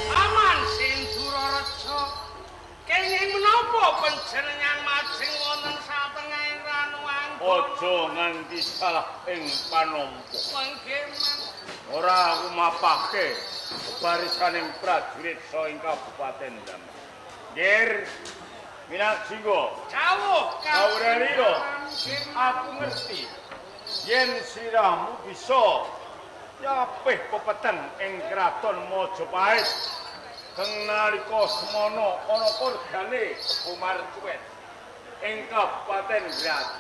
Paman Sindurareja, kenging menapa panjenengan majeng wonten satengahing ranu anggon? Aja nganti salah ing panompo. Mangke man. Ora aku mapake barisaning prajurit saking Kabupaten Demak. Nggir, Minakjingga, Jawuh Kawuralira, aku ngerti yen siramu bisa nyapih pepeteng ing kraton Majapahit keng nalika semana ana korgane Kebo Marcuwet ing Kabupaten Grati.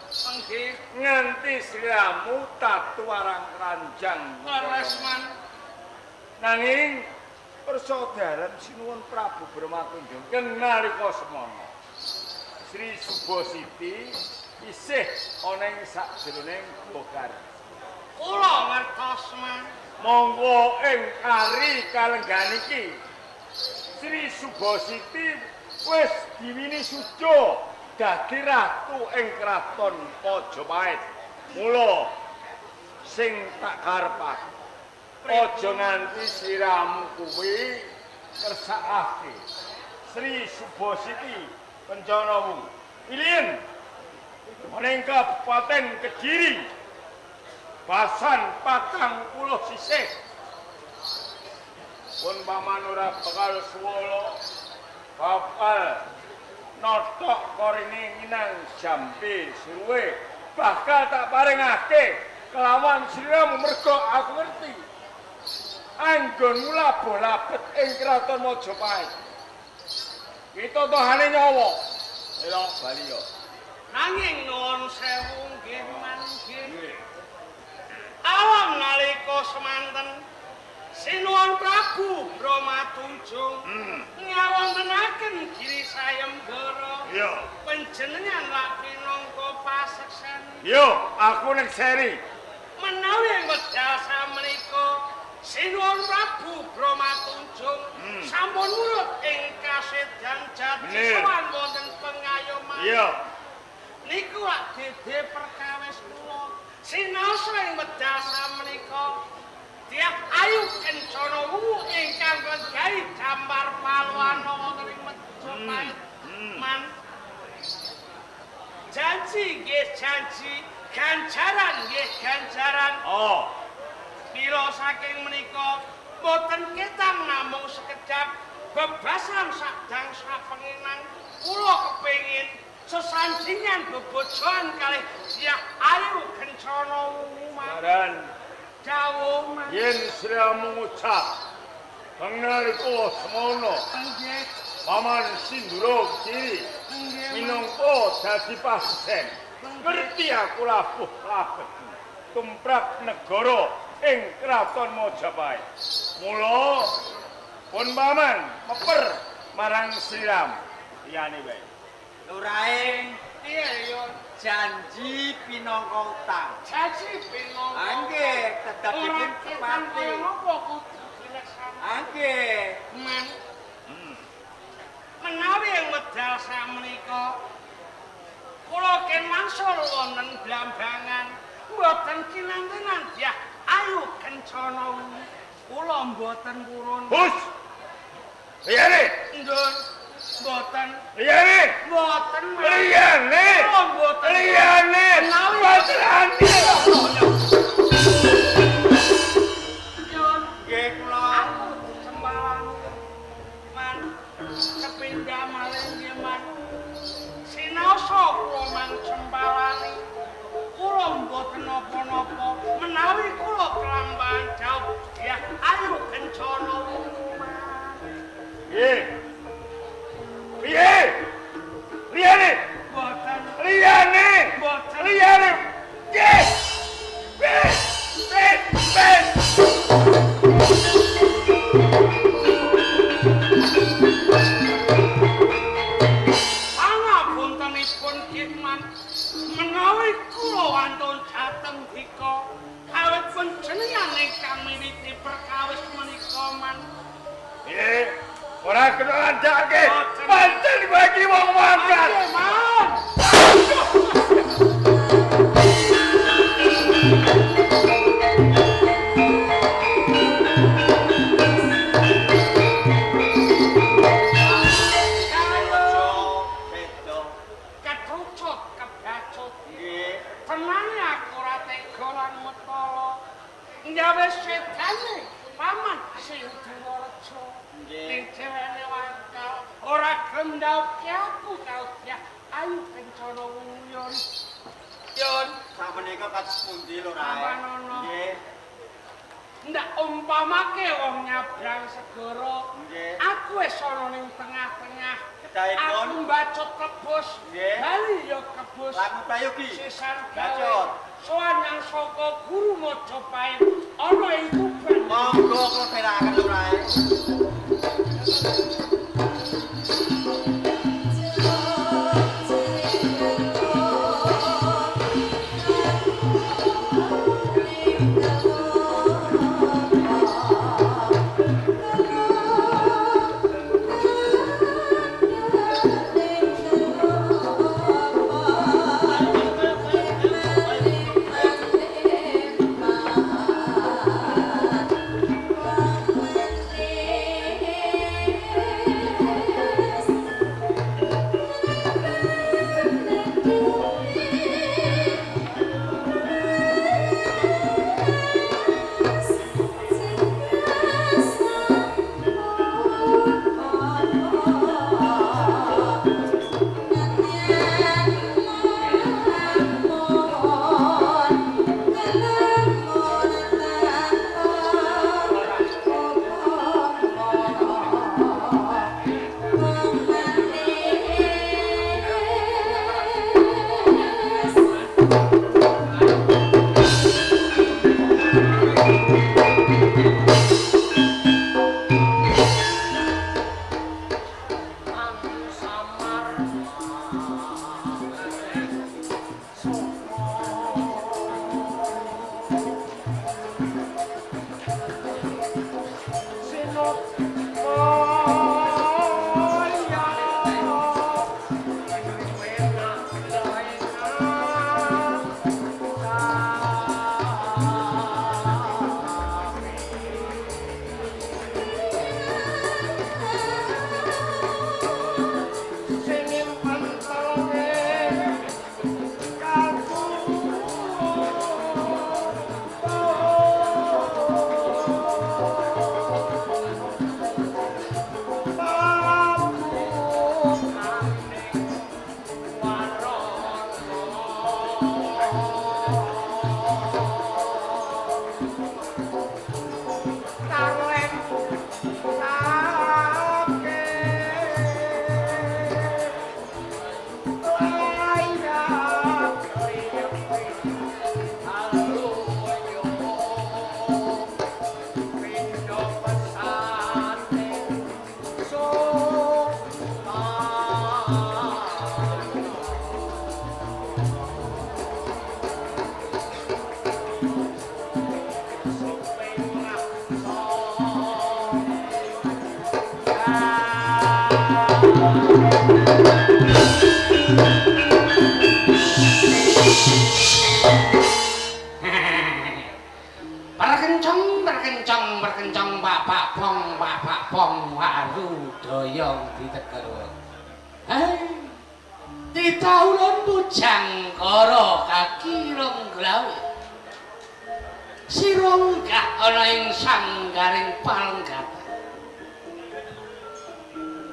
Nggih, Nganti sliramu tatu arang ranjang. Leres man. Nanging persaudaraan Sinuwun Prabu Brahma Kunjung keng nalika semana Sri Subositi isih ana ing sakjroning Bogar. Kula ngertos man. Monggo ing kari kalenggan iki Sri Subositi wis diwini suja dadi ratu ing kraton Majapahit. Mula sing tak karepake aja nganti sliramu kuwi kersakake Sri Subositi Kencana Wungu. Pilihen ana ing Kabupaten Kediri basan 40 sisih. Pun paman ora bakal suwala bakal notok korine nginang jambe suwe bakal tak paringake kelawan sliramu merga aku ngerti anggonmu labuh labet ing kraton Majapahit. Kita tohane nyawa. Elok bali yo. Nanging nuwun sewu nggih man nggih. Awam nalika semanten Sinuwun Prabu Brahma Tunjung ngawontenaken giri sayembara. Iya. Panjenengan lak pinangka paseksen. Yo, aku nekseni. Menawi ing wekdal samenika Sinuwun Prabu Brahma Tunjung sampun nurut ing kasedan jati sowan wonten pengayoman. Iya. Niku lak dede perkawis kula. Sinaosa ing wekdal samenika Dyah Ayu Kencana Wungu ingkang nggahi gambar paluwana wonten ing Majapahit. Man. Janji nggih janji, ganjaran nggih ganjaran. Oh. Mila saking menika boten ketang namung sekedhap bebasan sadang sapenginan kula kepengin sesanjingan bebojoan kalih Dyah Ayu Kencana Wungu. Baran dawuh man. Yen sliramu ngucap kang nalika semana Nggih. Paman Sindura Kediri Nggih. minangka dadi pasien. Ngerti aku labuh labet tumrap negara ing kraton Majapahit. Mula pun paman meper marang sliramu. Liyane wae. Lurahe Piye yo? Janji pinangka utang. Janji pinangka. Nggih, tetep Ora dipun ketang tepati. kaya ngapa kudu dileksanakake. Nggih. Man. Menawi ing wekdal samenika kula ken wangsul wonten Blambangan mboten kinantenan Dyah Ayu Kencana Wungu. Kula mboten purun. Hus. Liyane, Ndun mboten liyane, mboten Man. liyane. Kula mboten Liyane. Menawi Patrane. Nyun. Nggih kula. Aku sembalan man kepindah malih nggih man. Sinaosa kula mang cempalani. Kula mboten napa-napa menawi kula kelambahan jauh Dyah Ayu Kencana Wungu man. Piye? Piye? Liyane, Mboten liyane. mboten Liyane. Piye? Piye? Piye? Piye? Pangapuntenipun nggih man. Menawi kula wantun dhateng dika kawit panjenengan ingkang miwiti perkawis menika man. Piye? Ora kena ngandhake. Pancen kowe iki wong mangkat. Ketrucut kebacut. Nggih. Tenane aku ora tega lan metala. Nyawe setane paman sing Duwareja. Nggih. Dheweke wangkal ora gelem ndauki aku kaudyah ayu kencana wuyun. Yun, Samenika kados pundi Lurae? Nggih. Ndak umpamake wong nyabrang segara. Nggih. Aku wis ana ning tengah-tengah. Kedahipun aku mbacut kebus. Nggih. Bali ya kebus. Laku prayogi. Sisan gawe. Bacut. Sowan nang saka guru Majapahit ana ing Tuban. Monggo kula terakaken Lurae. Berkencang bapak pong waru doyong diteger. Ditaulun bujang kara kaki rong glawe. Sirunggah ana ing sanggaring palenggatan.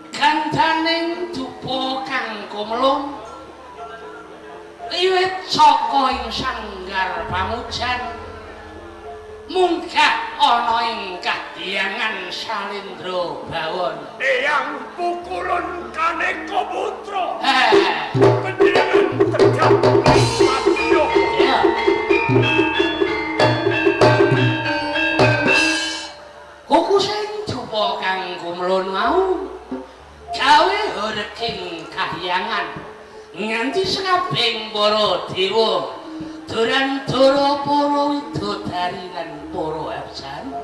Gandaning dupa kang kumlung wiwit saka ing sanggar pamujan munggah ana ing kadhiyangan Salindra Bawana. Eyang pukulun kaneka putra. Panjenengan tegap patiyo. Iya. Kuku sing dupa kang kumlun mau gawe horeking kahyangan nganti sakabehing para dewa durandara para widodari lan para apsara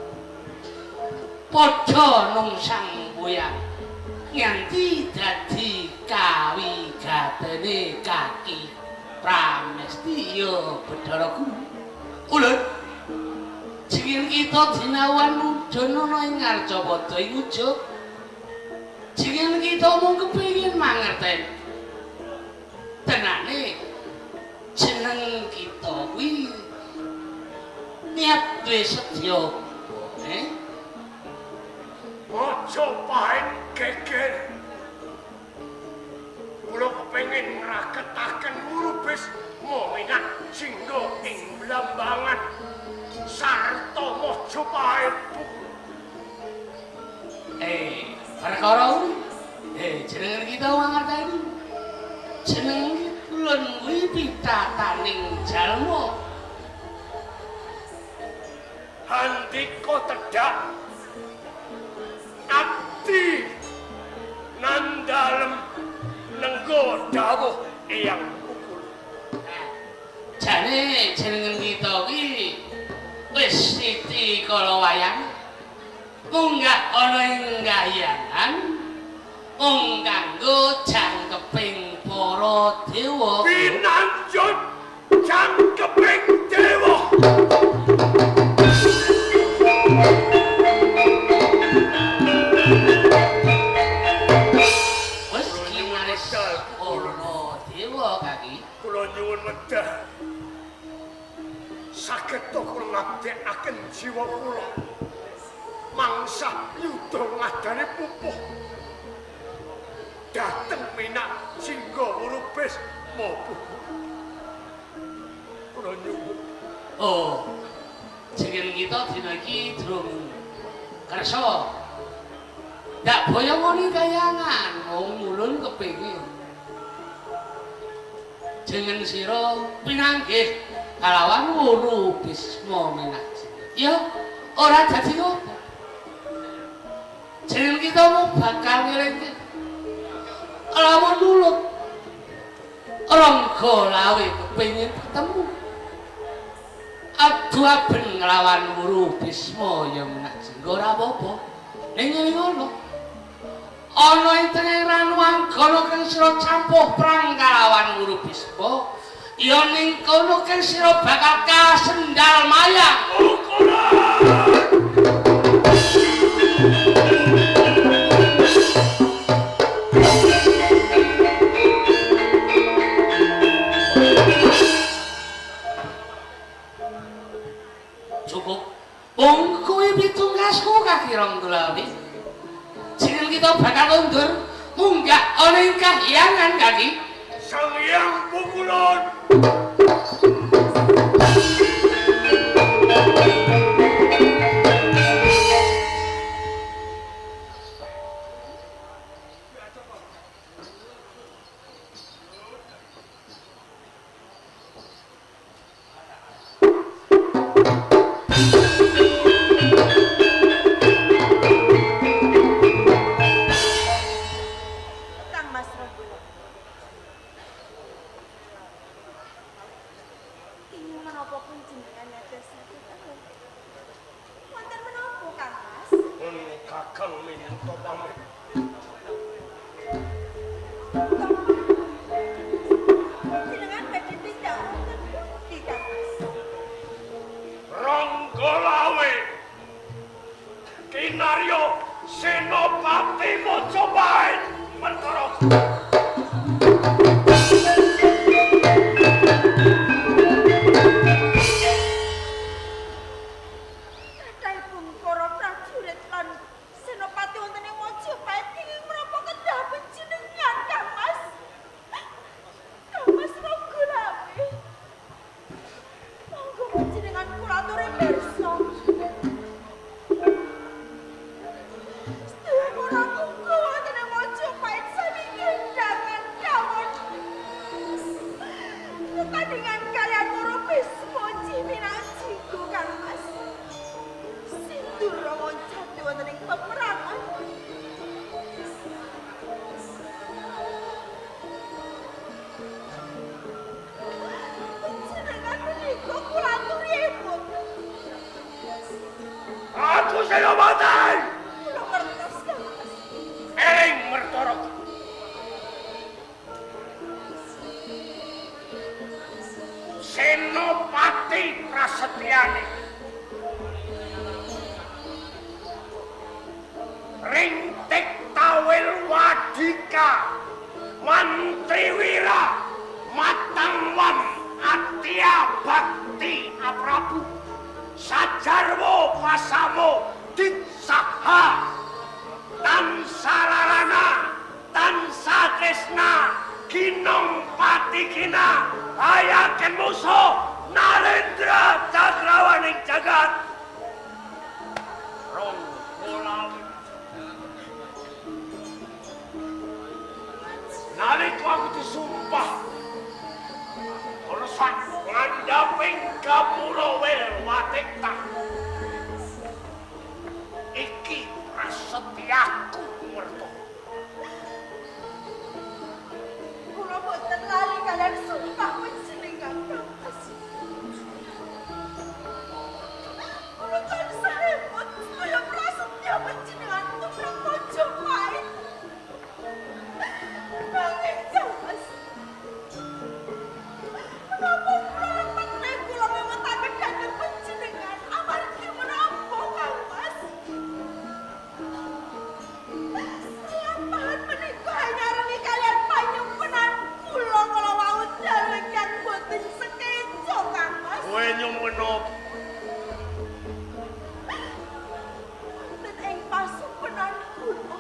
padha nungsang semboyan nganti dadi kawigatene kaki Pramesti ya Bathara Guru. Ulun jengin kita dinawan mudhun ana ing Ngarcapada ing ujug. Jengin kita mung kepengin mangerten tenane jeneng kita kuwi niat duwe sedya eh Majapahit geger. Kula kepengin ngraketaken Guru Bisma minak jingga ing Blambangan sarta Majapahit. Perkara kuwi jeneng kita mangerteni. Jeneng ulun kuwi pitataning jalma. Handika tedhak abdi nandalem nenggo dawuh Eyang Pukul. Jane jeneng kita kuwi wis siti kala wayang munggah ana ing kahyangan mung kanggo jangkeping para dewa. Pinanjut jangkeping dewa. Wis kinaris para dewa kaki. Kula nyuwun wedhah. Saged to kula ngabdekaken jiwa kula. Mangsa yuda ngadane pupuh. Dateng minak jingga Guru Bisma. Kula nyuwun. Oh. Jeneng kita dina iki durung kersa. Ndak boyo ngoni kayangan, wong ulun kepengin. Jeneng sira pinanggih kalawan Guru Bisma minak. Ya, ora dadi apa. Jeneng kita mung bakal ngelingke. Lamun nulung Rangga Lawe kepengin ketemu. Adu aben nglawan Guru Bisma ya menak jengga ora apa-apa. Ning ngene ngono. Ana ing tengah Ranuanggana kang sira campuh perang kalawan Guru Bisma, ya ning kono kang sira bakal kasendal mayang. Cukup. Wong kuwi pitungkasku kaki Rangga Lawe. Jeneng kita bakal undur munggah ana ing kahyangan kaki. Sang Hyang Pukulun. Aku senopati. Kula ngertos, Kang Mas. Sardika Mantriwira Matang Wam Atya Bakti Aprabu Sajarwo Pasamo Ditsaha Tansararana Tansa Tresna Ginong Patikina Ayaken Muso Narendra Cakrawaning Jagat Rong Kulawi. Nalika aku disumpah ana sak ngandhaping gapura Wilwatikta. Iki prasetyaku merto. Kula boten lali kalian sumpah panjenengan Mas. Kula tansah emut kaya prasetya panjenengan tumrap Majapahit. Nanging Mas, menapa kula lepet kula mewetaken dhateng panjenengan amargi menapa Kang Mas? Lampahan menika nyarengi kalian panyumpenan kula kala wau dalu ingkang boten sekeca Kang Mas. Kowe nyumpun apa? Wonten ing pasumpenan kula.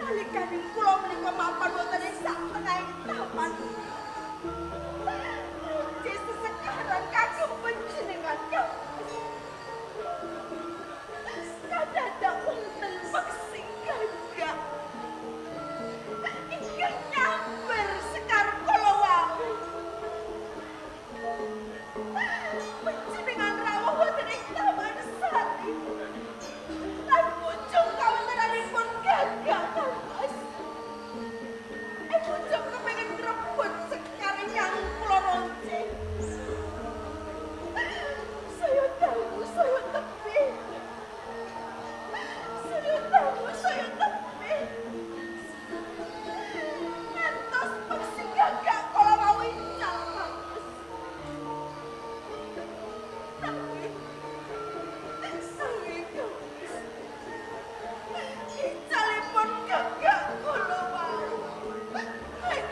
Nalikaning kula menika mapan wonten ing satengahing taman. Muji sesekaran kagem panjenengan Kang Mas. Kadadak wonten peksi gagak ingkang nyamber sekar kala wau. Panjenengan rawuh wonten ing taman sari. Lan bojong kawontenanipun gagak Kang Mas. Bojong kepengin ngrebut sekar ingkang kula ronce. Saya tahu, saya tepi. Saya tahu, saya tepi. Ngantos peksi gagak kala wau ical Kang Mas. Nanging, nanging Kang Mas. Icalipun gagak kala wau.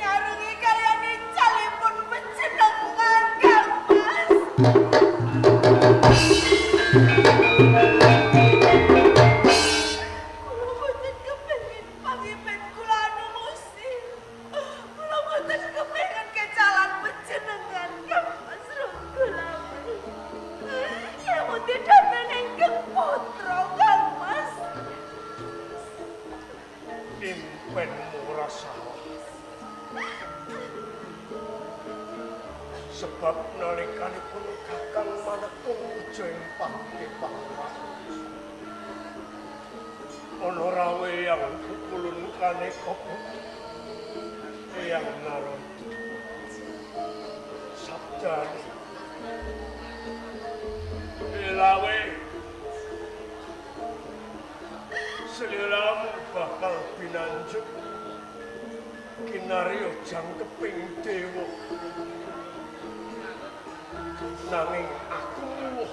Nyarengi kalian icalipun panjenengan Kang Mas. Kula boten kepengin pangipen kula anu musir. Kula boten kepengin kecalan panjenengan Kang Mas Ronggolawe. Nyawut dhateng ingkang putra Kang Mas. Impenmu ora salah. Sebab nalikanipun Kakang manekung ujung padepokan. Ana rawe yang pukulun kaneka Eyang Narada. Sabdane Elawe seliramu bakal binanjuk kinarya jangkeping dewa. Nanging aku muwuh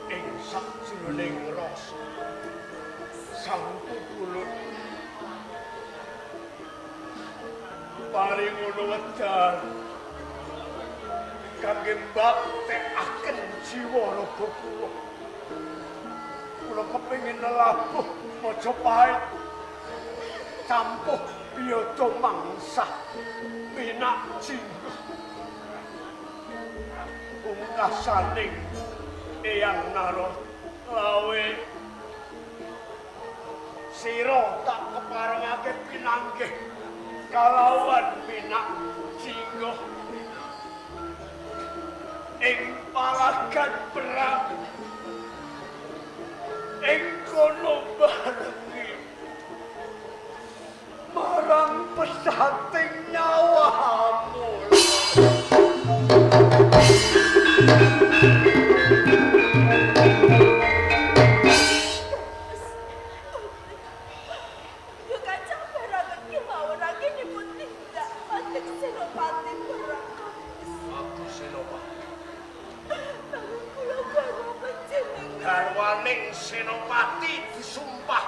ing sakjroning rasa sang pukulun. Paring ngono wedal kangge mbaktekaken jiwa raga kula. Kula kepengin nelabuh Majapahit campuh biyada mangsah minak jinggoh. Pungkasaning Eyang Narada lawe sira tak keparengake pinanggih kalawan minak jinggoh ing palagan perang ing kono barengi marang pesating nyawamu. Garwaning Senopati disumpah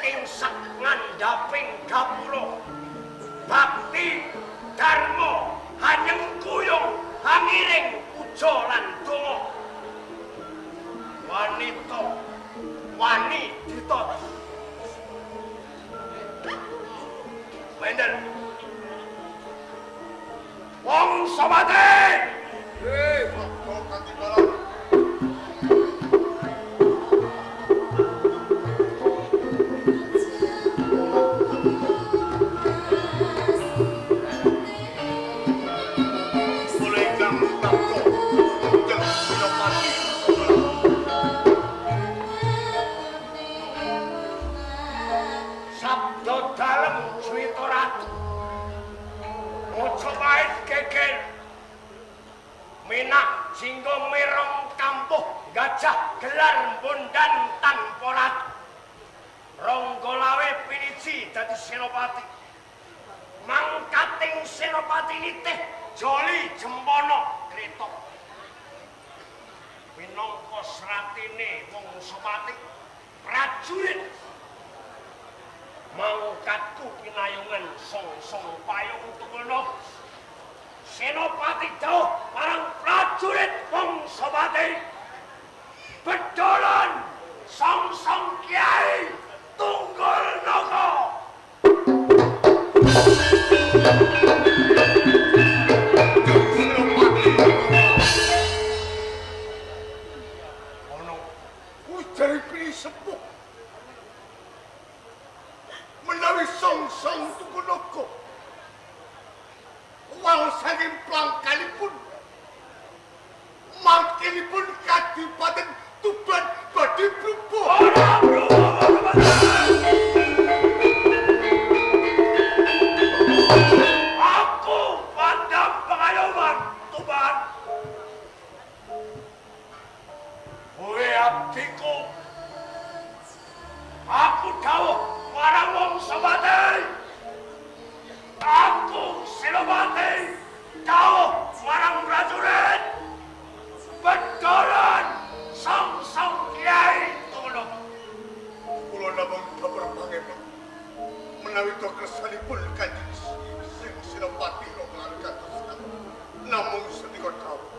ing sak ngandhaping gapura. Bakti dharma hanyengkuyung hangiring puja lan donga. Wanita wani ditata. Wendel. Wong Somate. Hei, kok kanthi dalam. Minak jinggo merong kampuh gajah gelar bondan tanpa ratu. Ronggolawe piniji dadi senopati. Mangkating senopati nitih joli jempono kreta. Minangka sratine wong Sopati prajurit. Mangkatku pinayungan song-song payung tukulno. Senopati jauh marang prajurit wong Sopati. Bedolan song-song kiai tunggul naga. Ono ujare pini sepuh menawi song-song tunggul naga wau saking plangkanipun mangkinipun kadipaten Tuban badhe brubuh. Ora brubuh. Aku pandam pengayoman Tuban. Kowe abdiku. Aku dawuh marang wong Sopati. Aku Senopati dawuh marang prajurit. Bedolan song-song kiai tulung. Kula namung kabar pangeman menawi to kersanipun Kanjeng Sing Senopati Ronglan kados namung sendika dawuh.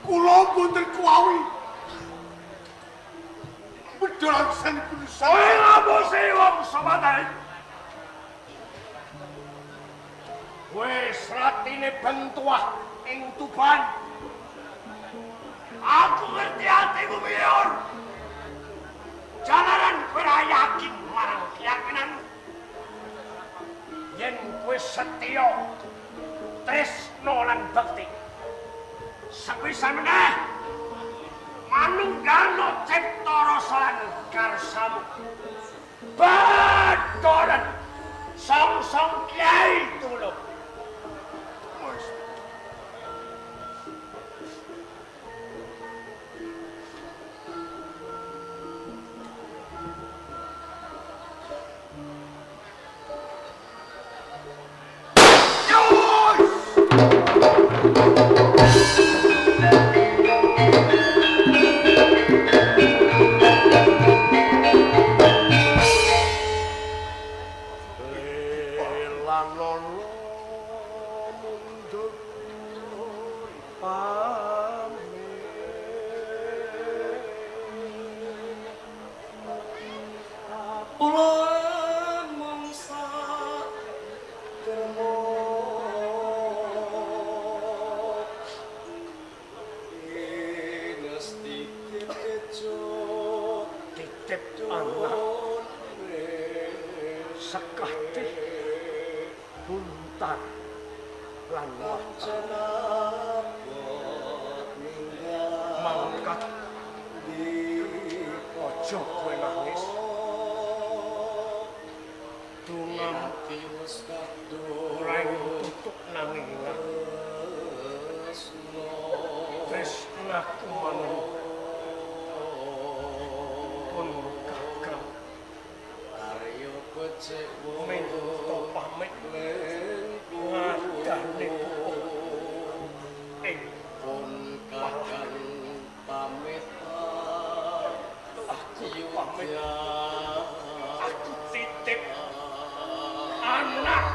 Kula boten kuwawi. Bedolan sanipun Kowe ngapusi wong Sopati. Kowe sratine bentuah ing Tuban. Aku ngerti atimu piye. Jalaran kowe ora yakin marang keyakinanmu. Yen kowe setya, tresna lan bekti. Sepisan meneh manunggalno cipta rasa lan karsamu. Bedolan song-song kiai tulung. Mangkat aja kowe nangis. Minta pamit ngadane pupuh ing kakang pamit. Aku pamit. Aku titip anak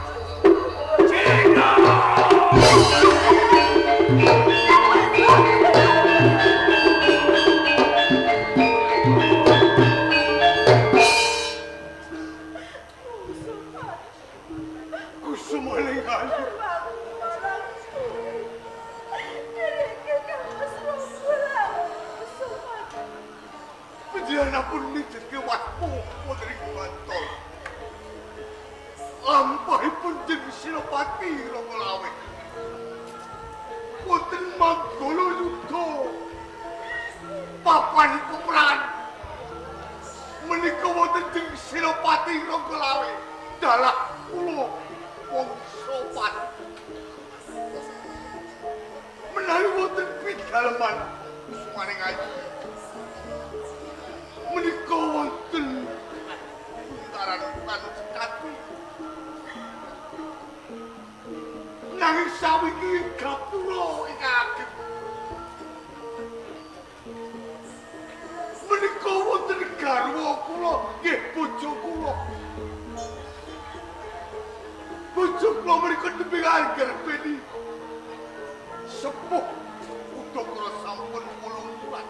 Cina. Panjenenganipun nitihke waspa wonten ing Bantul. Lampahipun jeng Senopati Rongolawe. Wonten manggala yuda. Papan peperangan menika wonten jeng Senopati Rongolawe. Dalah kula wong sopan. Menawi wonten pidaleman kusumaning ayu. Menika wonten buntaran tanu sekati. Nanging sawiki gapura ingkang ageng. Menika wonten garwa kula nggih bojo kula. Bojo kula menika nembe ngarbeni sepuh udakara sampun 8 wulan.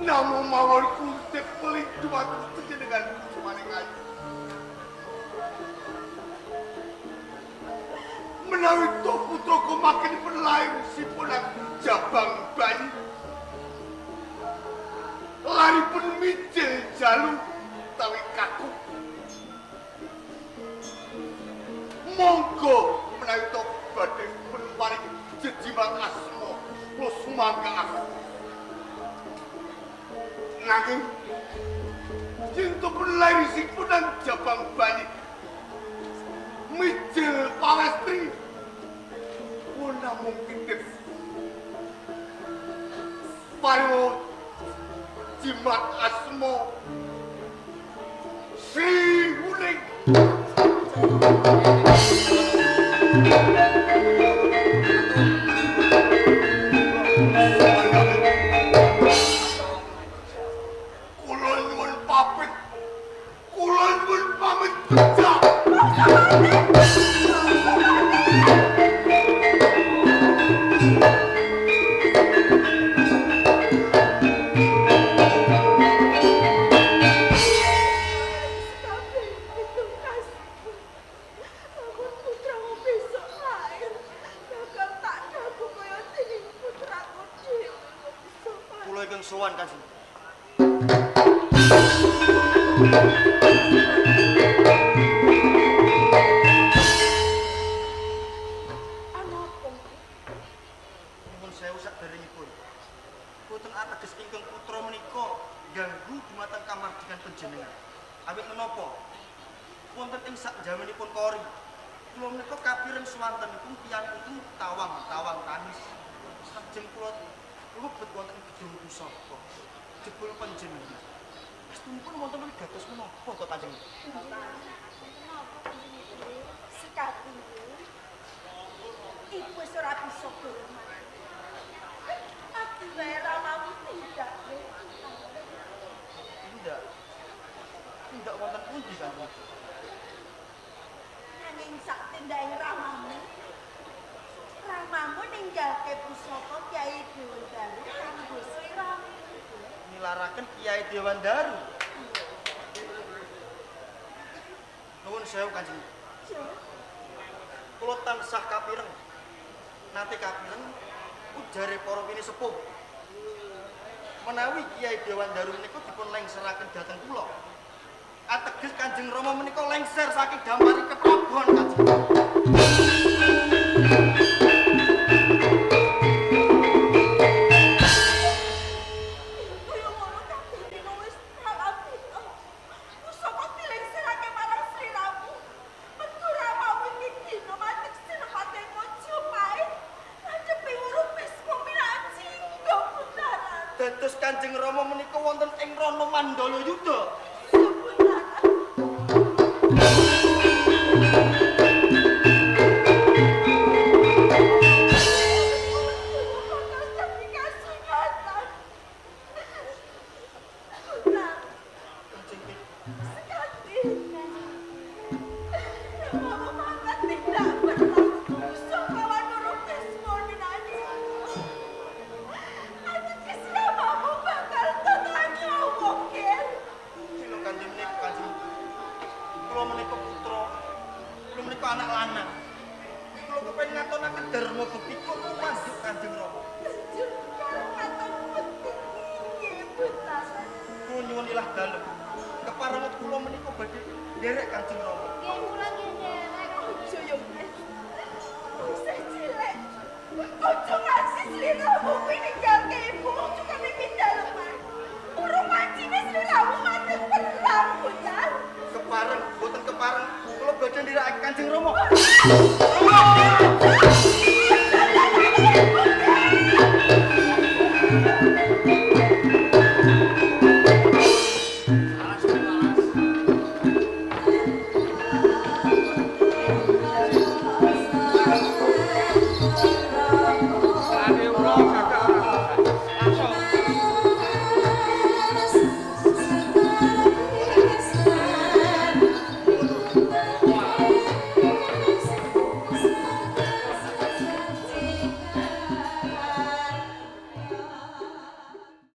Namung mawon kutip peling dumateng panjenengan kusumaning ayu. Menawi to putra komakinipun lair sipunang jabang bayi. Laripun mijil jalu utawi kaku. Monggo menawi to badhe pun paring jejimat asma kula sumanggaaken. Nanging yen to pun lair sipunang jabang bayi mijil pawestri kula namung titip paring jimat asma Sri Wuning. Kula nyuwun pamit. Kula nyuwun pamit pejah. Kula ingkang sowan Kanjeng. Nuwun sewu saderengipun. Boten ateges ingkang putra menika ganggu dumateng kamardikan panjenengan. Awit menapa? Wonten ing sakjaminipun kori. Kula menika kapireng swantenipun tiyang ingkang tawang-tawang tangis. Lajeng kula mlebet wonten ing gedung pusaka. Jebul panjenengan. Astunipun wonten wigatos menapa to Kanjeng? Sekati ibu wis ora bisa gorman. Ati wae ramamu tindak. Tindak. Tindak wonten pundi Kanjeng? Nanging sak tindake ramamu. Ramamu ninggalke pusaka Kyai Dewandaru kanggo sliramu. Nilaraken Kyai Dewandaru. Nuwun sewu Kanjeng. Kula tansah kapireng. Nate kapireng ujare para pinisepuh. Menawi Kyai Dewandaru menika dipun lengseraken dhateng kula. Ateges Kanjeng Rama menika lengser saking dampari keprabon Kanjeng. Kaya ngono kabeh dina wis alami. Pusaka dilengserake marang sliramu. Metu ramamu iki dina matek Senopati Mojopahit. Ngadepi weruh Bisma minaji nggo putaran. Dados Kanjeng Rama menika wonten ing rono Mandala Yuda. Kanjeng Rama.